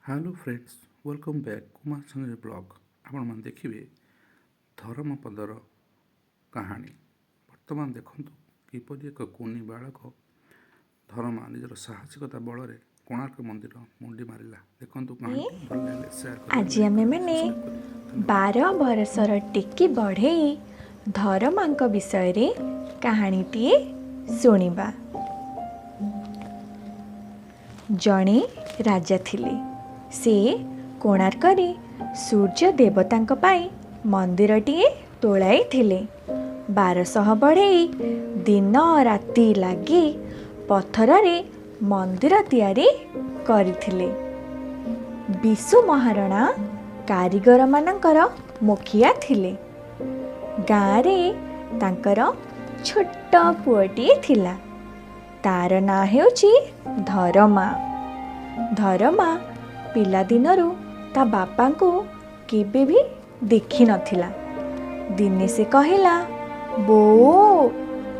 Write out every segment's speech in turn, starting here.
Hello friends, welcome back Kumar Sanjay blog. ଆପଣମାନେ ଦେଖିବେ ଧରମପଦର କାହାଣୀ। ବର୍ତ୍ତମାନ ଦେଖନ୍ତୁ କିପରି ଏକ କୁନି ବାଳକ ଧରମା ନିଜର ସାହସିକତା ବଳରେ କୋଣାର୍କ ମନ୍ଦିର ମୁଣ୍ଡି ମାରିଲା। ଦେଖନ୍ତୁ କାହାଣୀ, ଭଲ ଲାଗିଲେ ସେୟାର କରିବେ, ଆଜି ଲାଇକ୍ କରିବେ, ଆମେମାନେ ସବସ୍କ୍ରାଇବ୍ କରିବେ। ଧନ୍ୟବାଦ। 12 ବରଷର ଟିକି ବଢ଼େଇ ଧରମାଙ୍କ ବିଷୟରେ କାହାଣୀଟିଏ ଶୁଣିବା। ଜଣେ ରାଜା ଥିଲେ। ସେ କୋଣାର୍କରେ ସୂର୍ଯ୍ୟ ଦେବତାଙ୍କ ପାଇଁ ମନ୍ଦିରଟିଏ ତୋଳାଇଥିଲେ। 1200 ବଢ଼େଇ ଦିନ ରାତି ଲାଗି ପଥରରେ ମନ୍ଦିର ତିଆରି କରିଥିଲେ। ବିଶୁ ମହାରଣା କାରିଗରମାନଙ୍କର ମୁଖିଆ ଥିଲେ। ଗାଁରେ ତାଙ୍କର ଛୋଟ ପୁଅଟିଏ ଥିଲା। ତାର ନାଁ ହେଉଛି ଧରମା। ଧରମା ପିଲାଦିନରୁ ତା ବାପାଙ୍କୁ କେବେ ବି ଦେଖିନଥିଲା। ଦିନେ ସେ କହିଲା, ବୋଉ,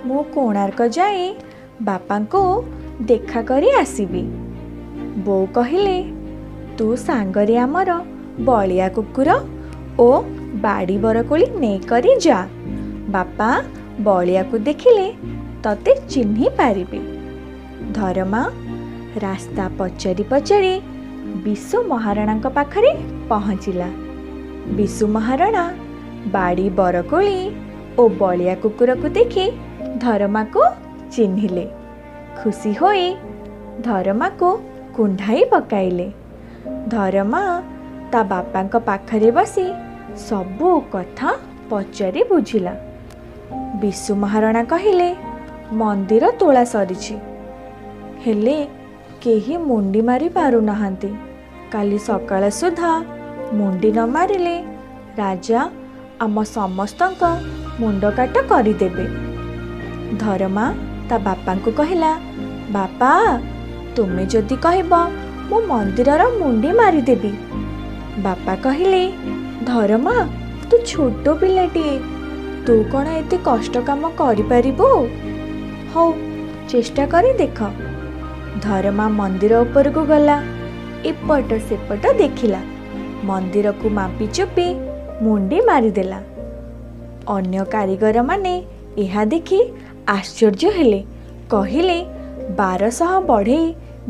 ମୁଁ କୋଣାର୍କ ଯାଇ ବାପାଙ୍କୁ ଦେଖା କରି ଆସିବି। ବୋଉ କହିଲେ, ତୁ ସାଙ୍ଗରେ ଆମର ବଳିଆ କୁକୁର ଓ ବାଡ଼ି ବରକୋଳି ନେଇକରି ଯା। ବାପା ବଳିଆକୁ ଦେଖିଲେ ତତେ ଚିହ୍ନି ପାରିବେ। ଧରମା ରାସ୍ତା ପଚାରି ପଚାରି ବିଶୁ ମହାରଣାଙ୍କ ପାଖରେ ପହଞ୍ଚିଲା। ବିଶୁ ମହାରଣା ବାଡ଼ି ବରକୋଳି ଓ ବଳିଆ କୁକୁରକୁ ଦେଖି ଧରମାକୁ ଚିହ୍ନିଲେ। ଖୁସି ହୋଇ ଧରମାକୁ କୁଣ୍ଢାଇ ପକାଇଲେ। ଧରମା ତା ବାପାଙ୍କ ପାଖରେ ବସି ସବୁ କଥା ପଚାରି ବୁଝିଲା। ବିଶୁ ମହାରଣା କହିଲେ, ମନ୍ଦିର ତୋଳା ସରିଛି, ହେଲେ କେହି ମୁଣ୍ଡି ମାରି ପାରୁନାହାନ୍ତି। କାଲି ସକାଳ ସୁଦ୍ଧା ମୁଣ୍ଡି ନ ମାରିଲେ ରାଜା ଆମ ସମସ୍ତଙ୍କ ମୁଣ୍ଡ କାଟ କରିଦେବେ। ଧରମା ତା ବାପାଙ୍କୁ କହିଲା, ବାପା, ତୁମେ ଯଦି କହିବ ମୁଁ ମନ୍ଦିରର ମୁଣ୍ଡି ମାରିଦେବି। ବାପା କହିଲେ, ଧରମା, ତୁ ଛୋଟ ପିଲାଟିଏ, ତୁ କ'ଣ ଏତେ କଷ୍ଟ କାମ କରିପାରିବୁ? ହଉ, ଚେଷ୍ଟା କରି ଦେଖ। ଧରମା ମନ୍ଦିର ଉପରକୁ ଗଲା। ଏପଟ ସେପଟ ଦେଖିଲା। ମନ୍ଦିରକୁ ମାପି ଚୁପି ମୁଣ୍ଡି ମାରିଦେଲା। ଅନ୍ୟ କାରିଗରମାନେ ଏହା ଦେଖି ଆଶ୍ଚର୍ଯ୍ୟ ହେଲେ। କହିଲେ, 1200 ବଢ଼େଇ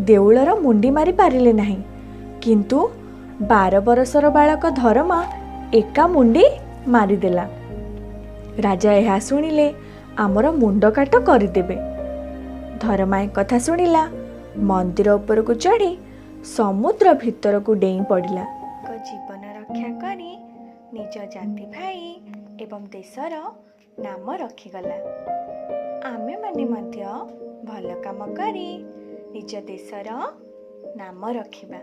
ଦେଉଳର ମୁଣ୍ଡି ମାରି ପାରିଲେ ନାହିଁ, କିନ୍ତୁ 12 ବରଷର ବାଳକ ଧରମା ଏକା ମୁଣ୍ଡି ମାରିଦେଲା। ରାଜା ଏହା ଶୁଣିଲେ ଆମର ମୁଣ୍ଡ କାଟ କରିଦେବେ। ଧରମା କଥା ଶୁଣିଲା, ମନ୍ଦିର ଉପରକୁ ଚଢ଼ି ସମୁଦ୍ର ଭିତରକୁ ଡେଇଁ ପଡ଼ିଲା। ଜୀବନ ରକ୍ଷା କରି ନିଜ ଜାତି ଭାଇ ଏବଂ ଦେଶର ନାମ ରଖିଗଲା। ଆମେମାନେ ମଧ୍ୟ ଭଲ କାମ କରି ନିଜ ଦେଶର ନାମ ରଖିବା।